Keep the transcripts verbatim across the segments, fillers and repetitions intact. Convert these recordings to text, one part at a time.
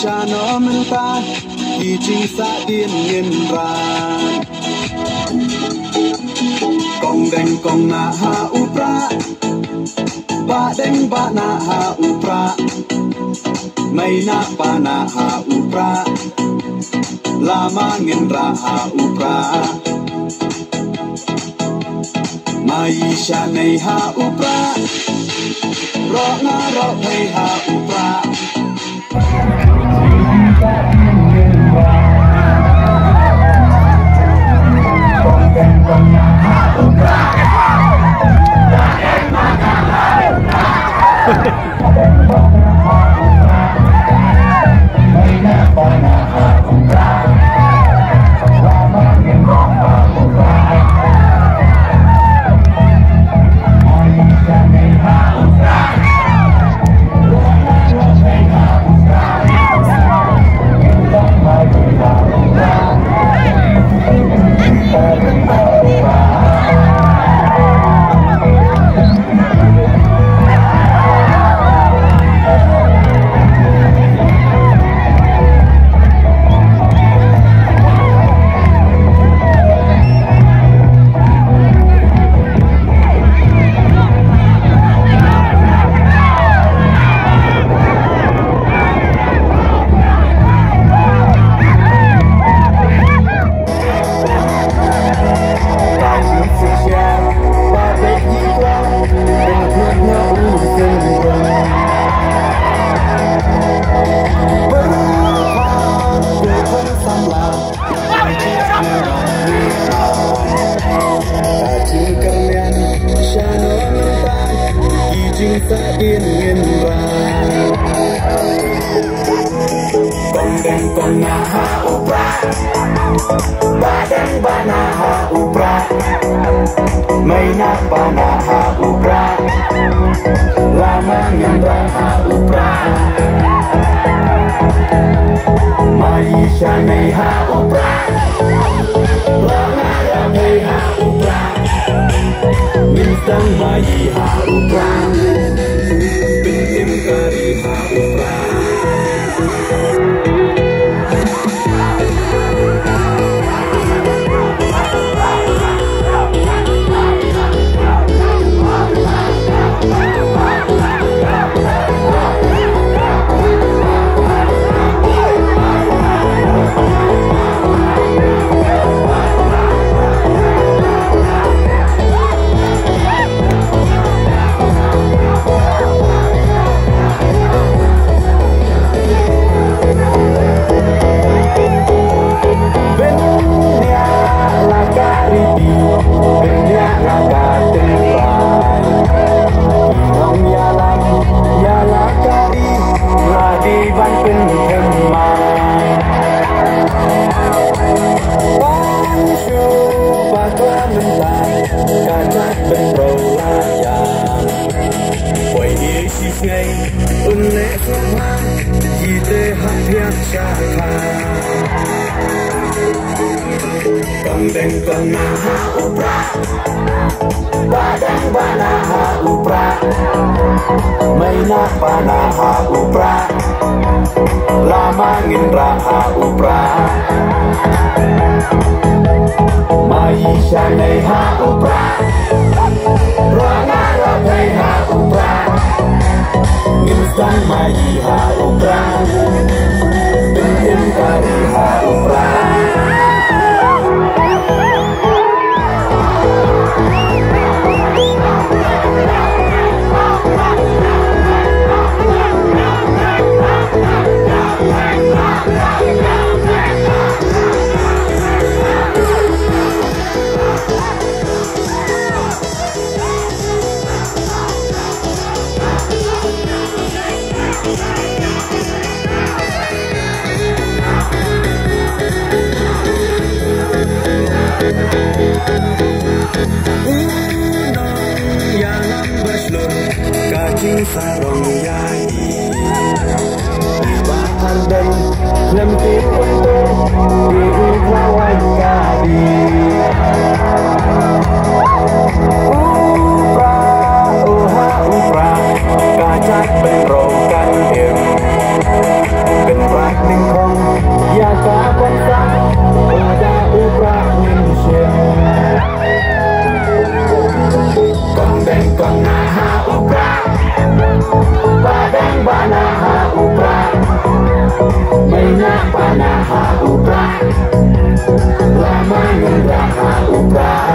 Kano mynta ki jingsahdien ngin rah. Kong deng kong nah ha u prah, bah deng bah nah ha u prah, mei nah pa nah ha u prah, lama ngin rah ha u prah. Mai sha nei ha u prah, roh nga roh pei ha u prah. Kong deng kong nah ha u prah, bah deng bah nah ha u prah, mei nah pa nah ha u prah, lama ngin rah ha u prah. Mai sha nei ha u prah, roh nga roh pei ha u prah. Ngin sdang mai ha u prah, pyntim kari ha u prah. Bniah la ka riti, bniah la ka tynrai. Ki ïalam ïa la ka ri, la dei ban pynthymmai. Tang shu bakla mynta, ka jaitbynriew la ïaid. Poi ïa shisnei un leh sngewbha, ïa te hap thiah shata. Kong deng kong nah ha u prah, bah deng bah nah ha u prah, mei nah pa nah ha u prah, lama ngin rah ha u prah. Mai sha nei ha u prah, roh nga roh pei ha u prah. Ngin sdang mai ha u prah, pyntim kari ha u prah. U nongïalam ba shlur, ka jingsarong ïa i. Bah Ardent, lem te un to, i u khawai ka di. U prah, u ha u prah, ka jaitbynriew kan im. Kan rah Ïa ka bynta ba da u Prah ngin shim. Kong deng kong na ha u Prah. Ba deng ba na ha u Prah. Mei na ba na ha u Prah. Lama ngin da ha u Prah.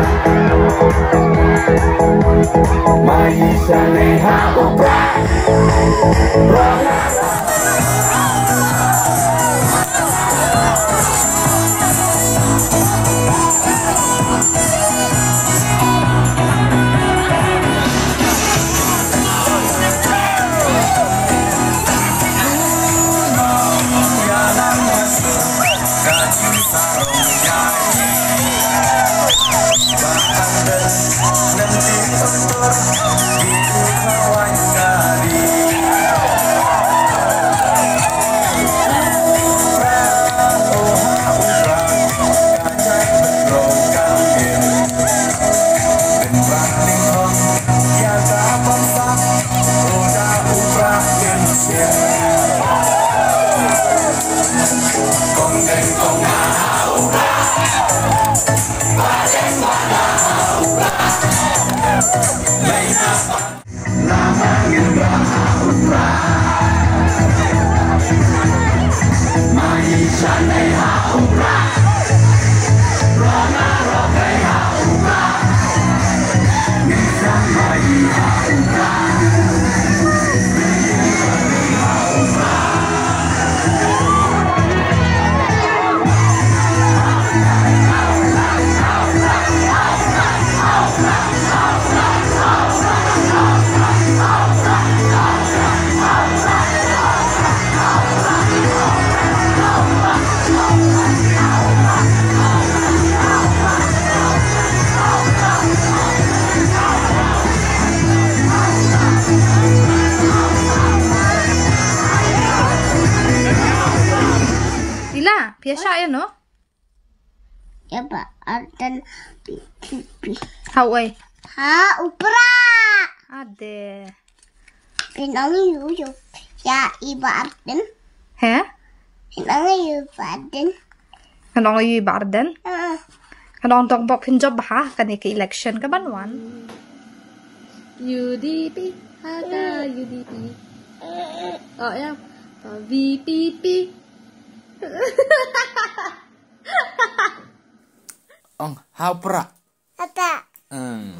Mai sa nei ha u Prah. Ila, phi ïa shah ïa no? Ïa ba Arden pi pi pi. Ha uei? Ha u Prah. Ade. Phi nang ïoh ïoh ïa i ba Arden. He? Phi nang ïoh ba Arden. Ka nong ïoh i ba Arden. Ah. Ka nong dong bok phin jop bha kane ka election ka ban wan. U D P, ha ka U D P. Oh ïa. Ka V P P. Ong ha u Prah. Ata. Hmm.